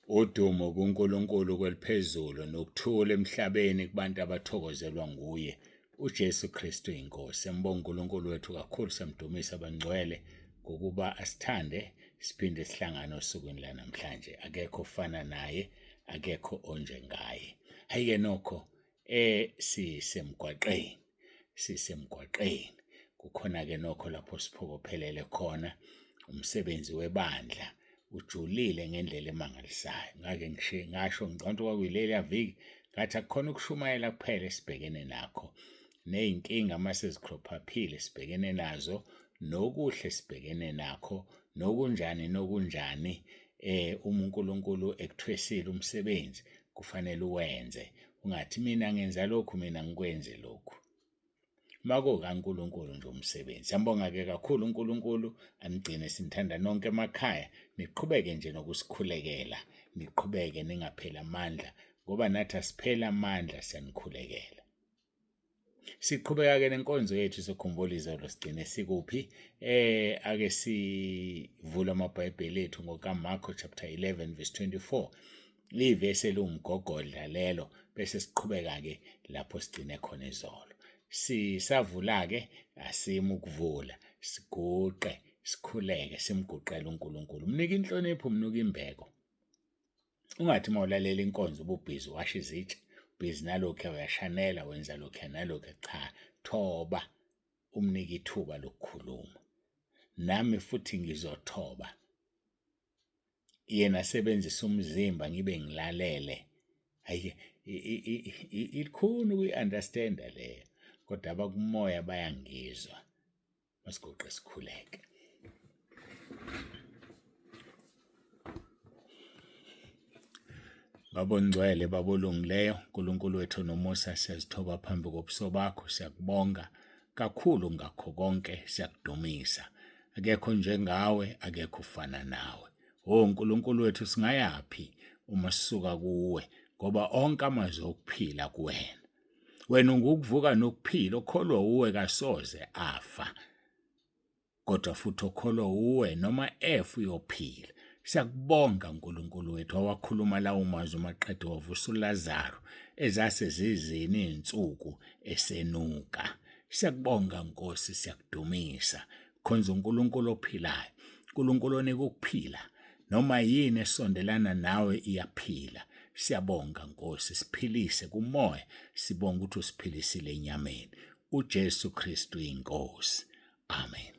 Udumo kuNkulunkulu kweliphezulu nokuthula emhlabeni kubantu abathokozelwa nguye uJesu Kristu inkosi. Siyambonga uNkulunkulu wethu kakhulu, siyamdumisa abangcwele ngokuba asithande siphinde sihlangane osukwini lanamhlanje. Akekho ofana naye, akekho onjengaye. Hhayi-ke nokho sisemgwaqeni, sisemgwaqeni. Kukhona-ke nokho lapho siphokophelele khona umsebenzi webandla ujulile ngendlela emangalisayo. Ngake ngisho ngasho ngicabanga ukuthi kwakuyileliya viki ngathi akukhona ukushumayela kuphela esibhekene nakho ney'nkinga uma sezikrophaphile sibhekene nazo nokuhle sibhekene nakho nokunjani nokunjani uma uNkulunkulu ekuthwesile umsebenzi kufanele uwenze ungathi mina ngenza lokhu mina ngikwenze lokhu makukaNkulunkulu nje umsebenzi. Siyambonga-ke kakhulu uNkulunkulu anigcine sinithanda nonke emakhaya niqhubeke nje nokusikhulekela niqhubeke ningapheli amandla ngoba nathi asipheli amandla siyanikhulekela. Siqhubeka-ke nenkonzo yethu sokhumbula izolo sigcine sikuphi ake sivule amabhayibheli ethu ngokaMarko chapter 11 verse 24 ivesi eliwumgogodla lelo bese siqhubeka-ke lapho sigcine khona izolo. Sisavula-ke asimi ukuvula siguqe sikhuleke simguqele uNkulunkulu. Mnike inhlonipho, mnike imbeko. Ungathi uma ulalela inkonzo ububhizi washa izitsha, ubhizi nalokhuya uyashanela wenza lokhuya nalokhuya. Cha, thoba umnike ithuba lokukhuluma. Nami futhi ngizothoba yena asebenzise umzimba ngibe ngilalele. Hhayi ilikhuni ukuyi-understand-a leyo, kodwa abakumoya bayangizwa. Masiguqe sikhuleke. Baba ongcwele, Baba olungileyo, uNkulunkulu wethu onomusa, siyazithoba phambi kobuso bakho, siyakubonga kakhulu ngakho konke, siyakudumisa. Akekho njengawe, akekho ufana nawe. O Nkulunkulu wethu singayaphi uma sisuka kuwe, ngoba onke amazwi okuphila kuwena. Wena ungukuvuka nokuphila, okholwa uwe kasoze afa. Kodwa futhi okholwa uwe noma efa uyophila. Siyakubonga Nkulunkulu wethu awakhuluma lawo mazwi maqede wavusa uLazaru ezase zizini izinsuku esenuka. Siyakubonga Nkosi, siyakudumisa. Khonza uNkulunkulu ophilayo, uNkulunkulu onika ukuphila. Noma yini esondelana nawe iyaphila. Siyabonga Nkosi, siphilise kumoya, sibonga ukuthi usiphilisile enyameni. uJesu Kristu inkosi. Amen.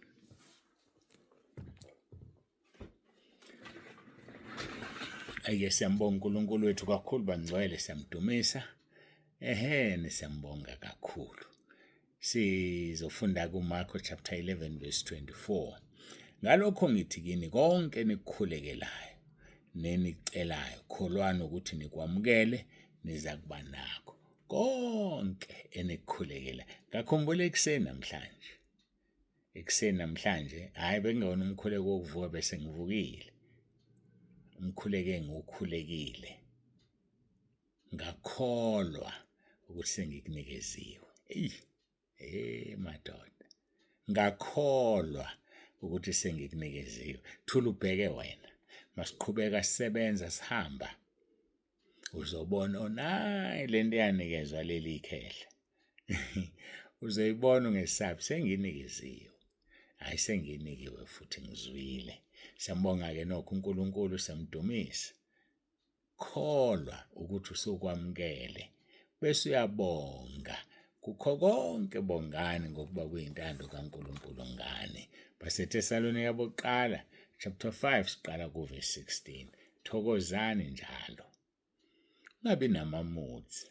Ake siyambonga uNkulunkulu wethu kakhulu bangcwele, siyamdumisa. Ehene siyambonga kakhulu. Sizofunda kuMarko chapter 11 verse 24. Ngalokho ngithi kini konke enikukhulekelayo nenicelayo kholwani ukuthi nikwamukele nizakuba nakho konke enikukhulekela. Ngakhumbula ekuseni namhlanje. Ekuseni namhlanje hhayi bekungewona umkhuleko wokuvuka bese ngivukile. Umkhuleko engiwukhulekile. Ngakholwa ukuthi sengikunikeziwe. Eyi, hey madoda. Ngakholwa ukuthi sengikunikeziwe. Thula ubheke wena. Masiqhubeka sisebenza sihamba. Uzobona onayi le nto yanikezwa leli khehla. Uzoyibona ungesabi senginikeziwe. Hhayi senginikiwe futhi ngizwile. Siyambonga-ke nokho uNkulunkulu siyamdumisa. Kholwa ukuthi usukwamukele bese uyabonga kukho konke bongani ngokuba kuyintando kaNkulunkulu ngani. BaseThesalonika bokuqala chapter 5 siqala kuverse 16. Thokozani njalo. Ungabi namamutsi.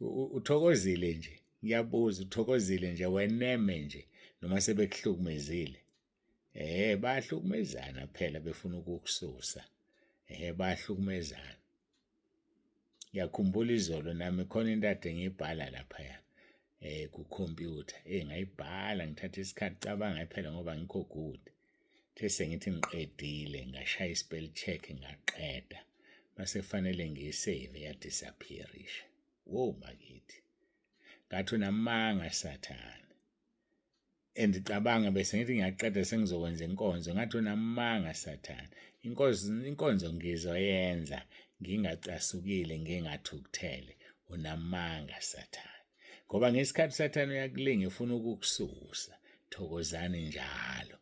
Uthokozile nje, ngiyabuza uthokozile nje weneme nje noma sebekuhlukumezile. Bayahlukumezana phela befuna ukukususa. Bayahlukumezana. Ngiyakhumbula izolo nami khona into ade ngiyibhala laphaya kukhompyutha. Ngayibhala ngithatha isikhathi cabanga phela ngoba angikho good. Kuthe sengithi ngiqedile ngashaya i-spell check ngaqeda. Mase kufanele ngiyisave ya-disappear-isha. Wo bakithi. Ngathi unamanga Sathane. And cabanga bese ngithi ngiyaqeda sengizokwenza inkonzo, ngathi unamanga Sathane. Inkonzo ngizoyenza ngingacasukile, ngingathukuthele. Unamanga Sathane. Ngoba ngesikhathi uSathane uyakulinga efuna ukukususa. Thokozani njalo.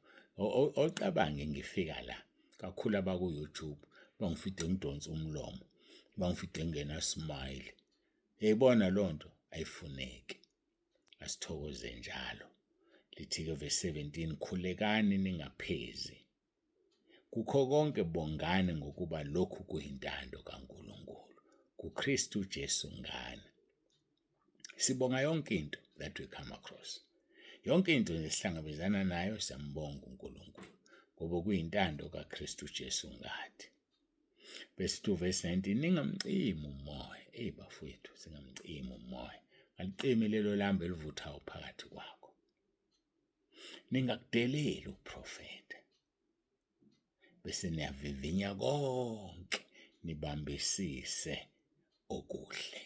Ocabange ngifika la kakhulu abaku-YouTube bangifice ngidonsa umlomo, bangifice ngingena smile. Uyayibona loo nto ayifuneki. Asithokoze njalo. Lithi-ke verse 17, khulekani ningaphezi. Kukho konke bongani ngokuba lokhu kuyintando kaNkulunkulu kuKristu Jesu ngani. Sibonga yonke into that we come across. Yonke into nje esihlangabezana nayo siyambonga uNkulunkulu ngoba kuyintando kaKristu Jesu ngathi. Bese 2 verse 19 ningamcimi umoya. Ey bafowethu singamcimi umoya. Alicimi lelo lambe elivuthayo phakathi kwakho. Ningakudeleli ukuprofetha. Bese niyavivinya konke nibambisise okuhle.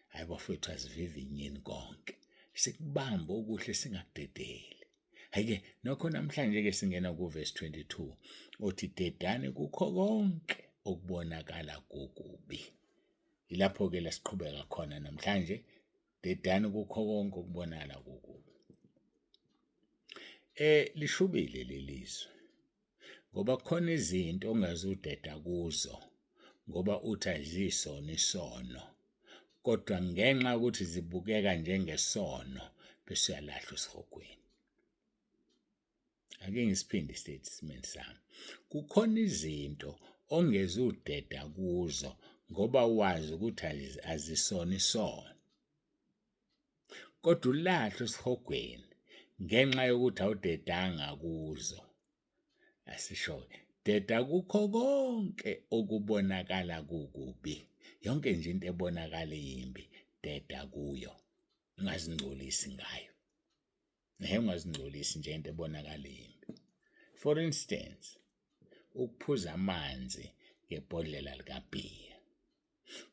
Hayi bafowethu asivivinyeni konke. Sikubambe okuhle singakudedeli. Hayi-ke nokho namhlanje-ke singena kuvesi 22 othi dedani kukho konke okubonakala kukubi. Yilapho-ke la siqhubeka khona namhlanje, dedani kukho konke okubonakala kukubi. Lishubile leli zwi ngoba kukhona izinto ongazudeda kuzo ngoba uthi azisona isono kodwa ngenxa yokuthi zibukeka njengesono bese uyalahlwa esihogweni. Ake ngisiphinde isitatimende sami. Kukhona izinto ongezudeda kuzo ngoba wazi ukuthi azisona isono. Kodwa ulahlwe esihogweni ngenxa yokuthi awudedanga kuzo. Asisho-ke, deda kukho konke okubonakala kukubi. Yonke nje into ebonakala iyimbi, deda kuyo. Ungazingcolisi ngayo. Naye ungazingcolisi nje into ebonakala iyimbi. For instance, ukuphuza amanzi ngebhodlela likabhiya.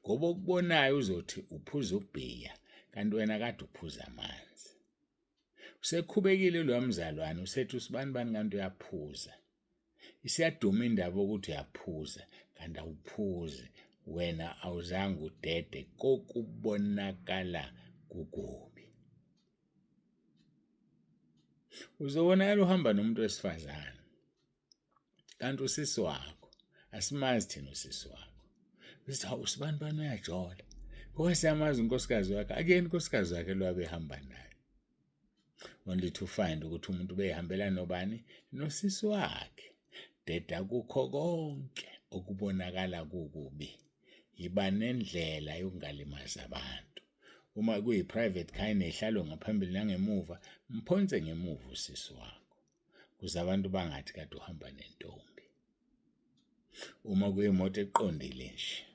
Ngoba okubonayo uzothi uphuza ubhiya kanti wena kade uphuza amanzi. Usekhubekile loya mzalwane usethi usibanibani kanti uyaphuza. Isiyaduma indaba yokuthi uyaphuza kanti awuphuzi wena awuzange udede kokubonakala kukubi. Uzobonakala uhamba nomuntu wesifazane kanti usisi wakho asimazi thina usisi wakho. Sithi hawu usibani bani uyajola ngoba siyamazi unkosikazi wakhe akuyena unkosikazi wakhe lo abehamba naye. Only to find ukuthi umuntu ubehambela nobani nosisi wakhe. Deda kukho konke okubonakala kukubi. Yiba nendlela yokungalimazi abantu. Uma kuyi-private car enezihlalo ngaphambili nangemuva, mphonse ngemuva usisi wakho ukuze abantu bangathi kade uhamba nentombi. Uma kuyimoto eqondile nje,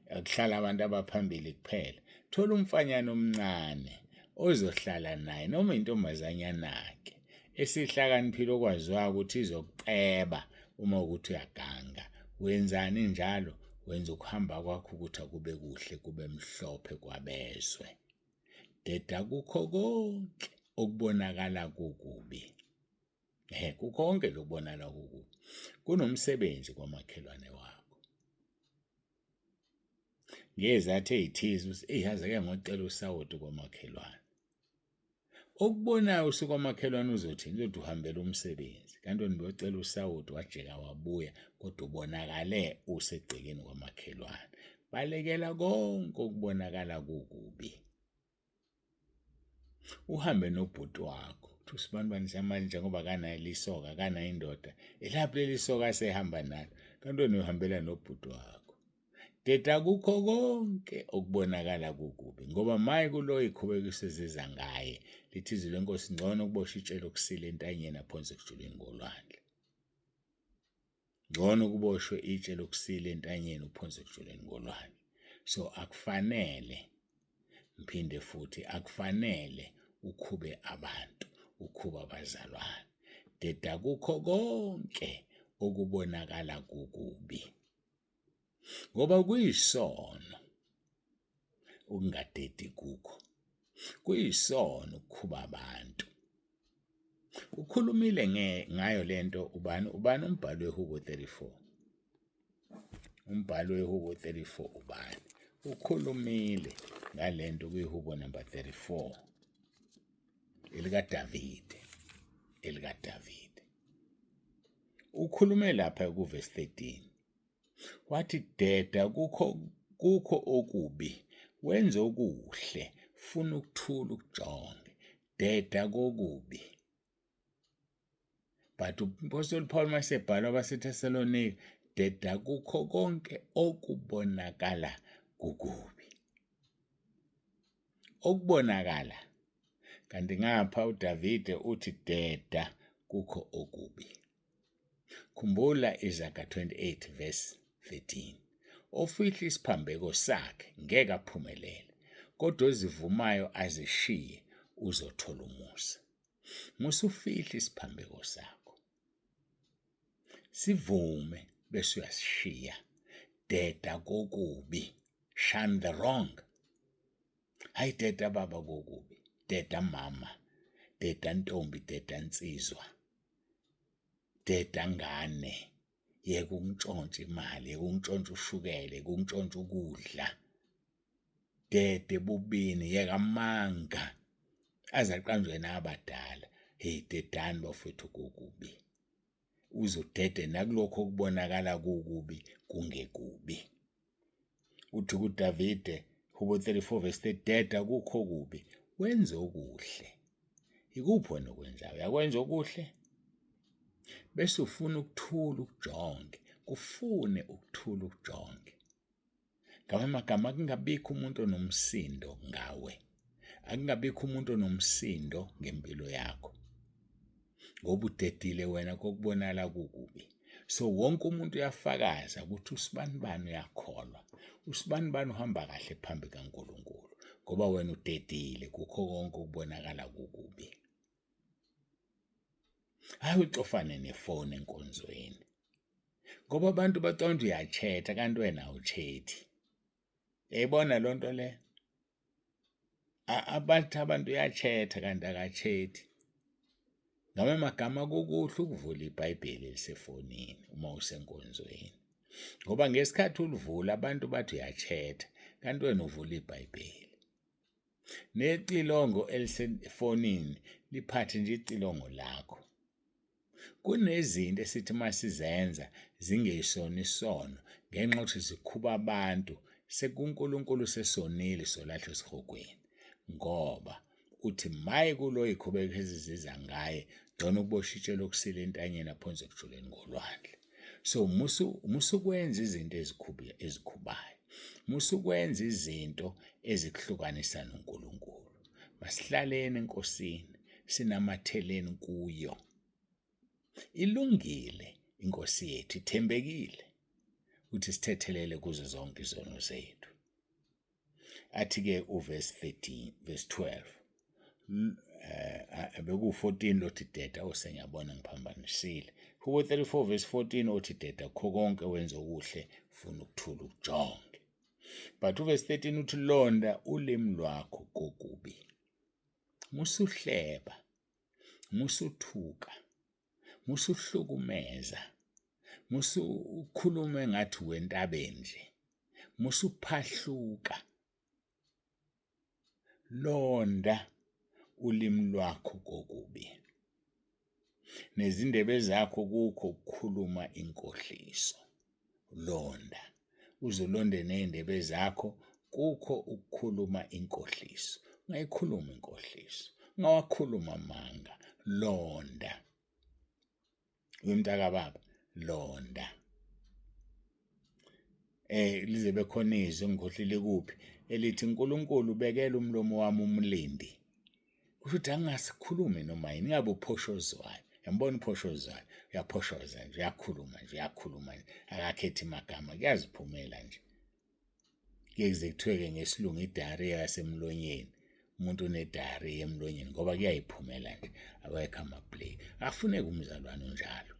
akuhlala abantu abaphambili kuphela, thola umfanyana omncane ozohlala naye noma intombazanyana-ke esihlakaniphile okwaziwayo ukuthi izokuceba uma ukuthi uyaganga. Wenzani njalo? Wenza ukuhamba kwakho ukuthi akube kuhle, kube mhlophe kwabezwe. Deda kukho konke okubonakala kukubi. Ehhe, kukho konke nje okubonakala kukubi. Kunomsebenzi kwamakhelwane wakho. Ngezathu ey'thize ukuthi eyi yazi ake ngocela usawoti kwamakhelwane. Okubonayo usukwamakhelwane uzothini? Uzothi uhambela umsebenzi. Kanti wena ubuyocela usawoti wajika wabuya kodwa ubonakale usegcekeni kwamakhelwane. Balekela konke okubonakala kukubi. Uhambe nobhuti wakho. Uthi usibanibani siyamanje njengoba akanayo lisoka, akanayo indoda. Elaphi leli soka asehamba nalo? Kanti wena uhambela nobhuti wakho. Deda kukho konke okubonakala kukubi ngoba maye kuloyo ikhubekise ziza ngaye. Lithi izwi lenkosi ngcono ukuboshwa itshe lokusila entanyeni aphonse ekujuleni kolwandle. Ngcono kuboshwe itshe lokusila entanyeni uphonse ekujuleni kolwandle. So akufanele ngiphinde futhi akufanele ukhube abantu, ukhube abazalwane. Deda kukho konke okubonakala kukubi. Ngoba kuyisono ukungadedi kukho. Kuyisono ukukhuba abantu. Ukhulumile ngayo lento ubani ubani umbhali weHubo 34. Umbhali weHubo 34 ubani? Ukhulumile ngalento kwiHubo number 34 elikaDavide, elikaDavide. Ukhulume lapha kuvesi 13 wathi deda kukho kukho okubi wenze okuhle funa ukuthula ukujonge deda kokubi. But uMphostoli Paul masebhala abaseThesalonika deda kukho konke okubonakala kukubi. Okubonakala kanti ngapha uDavide uthi deda kukho okubi. Khumbula iZaga 28 verse 13. Ofihla isiphambeko sakhe ngeke aphumelele, kodwa ozivumayo azishiye uzothola umusa. Musa ufihla isiphambeko sakho. Sivume bese uyasishiya. Deda kokubi. Shun the wrong. Hayi deda baba kokubi. Deda mama. Deda ntombi, deda nsizwa. Deda ngane. Yeka ukuntshontsha imali, yeka ukuntshontsha ushukela, yeka ukuntshontsha ukudla. Dede bubini, yeka amanga aze aqanjwe nabadala. Hey dedani bafethu kokubi. Uze udede nakulokho okubonakala kukubi kungekubi. Uthi kuDavide, Hubo 34 verse 3, deda kukho kubi, wenze okuhle. Ikuphi wena okwenzayo? Uyakwenza okuhle? Bese ufuna ukuthula ukujonge, kufune ukuthula ukujonge. Ngamanye amagama akungabikho umuntu onomsindo ngawe. Akungabikho umuntu onomsindo ngempilo yakho. Ngoba udedile wena kokubonakala kukubi. So wonke umuntu uyafakaza ukuthi usibanibani uyakholwa. Usibanibani uhamba kahle phambi kaNkulunkulu ngoba wena udedile kukho konke okubonakala kukubi. Hayi ucofane nefoni enkonzweni. Ngoba abantu bacabanga ukuthi uyachetha kanti wena awuchethi. Uyayibona loo nto le? Abathi abantu uyachetha kanti akachethi. Ngamanye amagama kukuhle ukuvula iBhayibheli elisefonini uma usenkonzweni. Ngoba ngesikhathi ulivula abantu bathi uyachetha kanti wena uvula iBhayibheli. Necilongo elisefonini liphathe nje icilongo lakho. Kunezinto esithi uma sizenza zingesona isono ngenxa yokuthi zikhuba abantu sekuNkulunkulu sesonile solahlwa esihogweni ngoba uthi maye kulo ikhubeko eziziza ngaye ngcono ukuboshwa itshe lokusila entanyeni aphonse ekujuleni kolwandle. So musu musukwenza izinto ezikhubayo. Musukwenza izinto ezikuhlukanisa noNkulunkulu. Masihlaleni eNkosini, sinamatheleni kuyo. Ilungile iNkosi yethu, ithembekile ukuthi sithethelele kuzo zonke izono zethu. Athi-ke uverse 13, verse 12 beku-14 lothi deda osengiyabona ngiphambanisile. Hubo 34 verse 14 othi deda kho konke wenza okuhle funa ukuthula ukujonge. But uverse 13 uthi londa ulimi lwakho kokubi. Musuhleba, musuthuka, musuhlukumeza, musukhuluma engathi wentabeni nje, musuphahluka. Londa ulimi lwakho kokubi nezindebe zakho kukho ukukhuluma inkohliso. Londa uze ulonde ney'ndebe zakho kukho ukukhuluma inkohliso. Ungayikhulumi inkohliso, ungawakhulumi amanga, londa. Wemntakababa, londa. Lize bekhona izwi ngikhohlile kuphi elithi uNkulunkulu ubekela umlomo wami umlindi. Kusho ukuthi angasikhulumi noma yini, ingabe uphoshozwayo. Yambona uphoshozwayo, uyaphoshoza nje, uyakhuluma nje, uyakhuluma nje, akakhethi magama, kuyaziphumela nje. Kuye kuze kuthiwe-ke ngesilungu i-diarrhea yasemlonyeni. Umuntu une-diarrhea emlonyeni ngoba kuyayiphumela nje, awekho ama-play. Akufuneki umzalwane onjalo.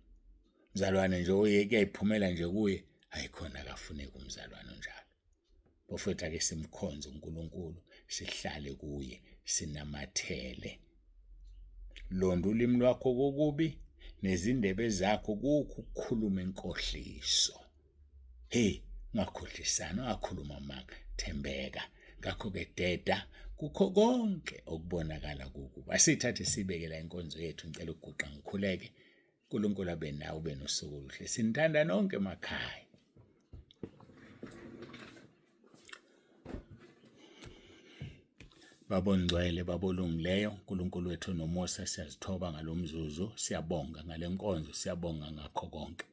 Umzalwane nje oye kuyayiphumela nje kuye, hayi khona akafuneki umzalwane onjalo. Bafowethu ake simkhonze uNkulunkulu, sihlale kuye, sinamathele. Londa ulimi lwakho kokubi nezindebe zakho kukho ukukhuluma inkohliso. Hey, ungakhohlisani, ungakhuluma amanga, thembeka. Ngakho-ke deda kukho konke okubonakala kukubi. Asithathe sibeke la inkonzo yethu, ngicela ukuguqa ngikhuleke. uNkulunkulu abe nawe, ube nosuku oluhle. Sinithanda nonke emakhaya. Baba ongcwele, Baba olungileyo, uNkulunkulu wethu onomusa, siyazithoba ngalomzuzu, siyabonga ngalenkonzo, siyabonga ngakho konke.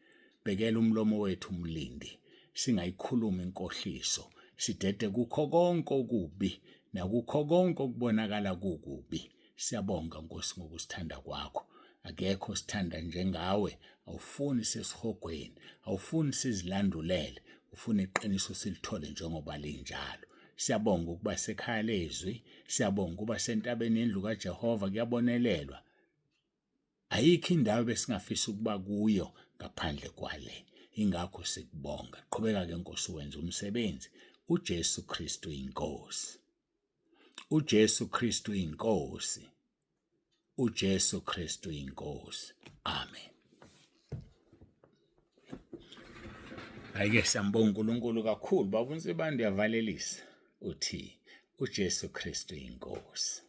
Bekela umlomo wethu umlindi, singayikhulumi inkohliso, sidede kukho konke okubi nakukho konke okubonakala kukubi. Siyabonga Nkosi ngokusithanda kwakho. Akekho osithanda njengawe, awufuni sesihogweni, awufuni sizilandulele, ufuna iqiniso silithole njengoba linjalo. Siyabonga ukuba sekhaya lezwi, siyabonga ukuba sentabeni yendlu kaJehova kuyabonelelwa. Ayikho indawo ebesingafisa ukuba kuyo ngaphandle kwale. Ingakho sikubonga. Qhubeka-ke Nkosi wenze umsebenzi. UJesu Kristu iNkosi. UJesu Kristu iNkosi. UJesu Kristu iNkosi. Amen. Hayi-ke siyambonga uNkulunkulu kakhulu. Baba uNsibande uyavalelisa uthi uJesu Kristu iNkosi.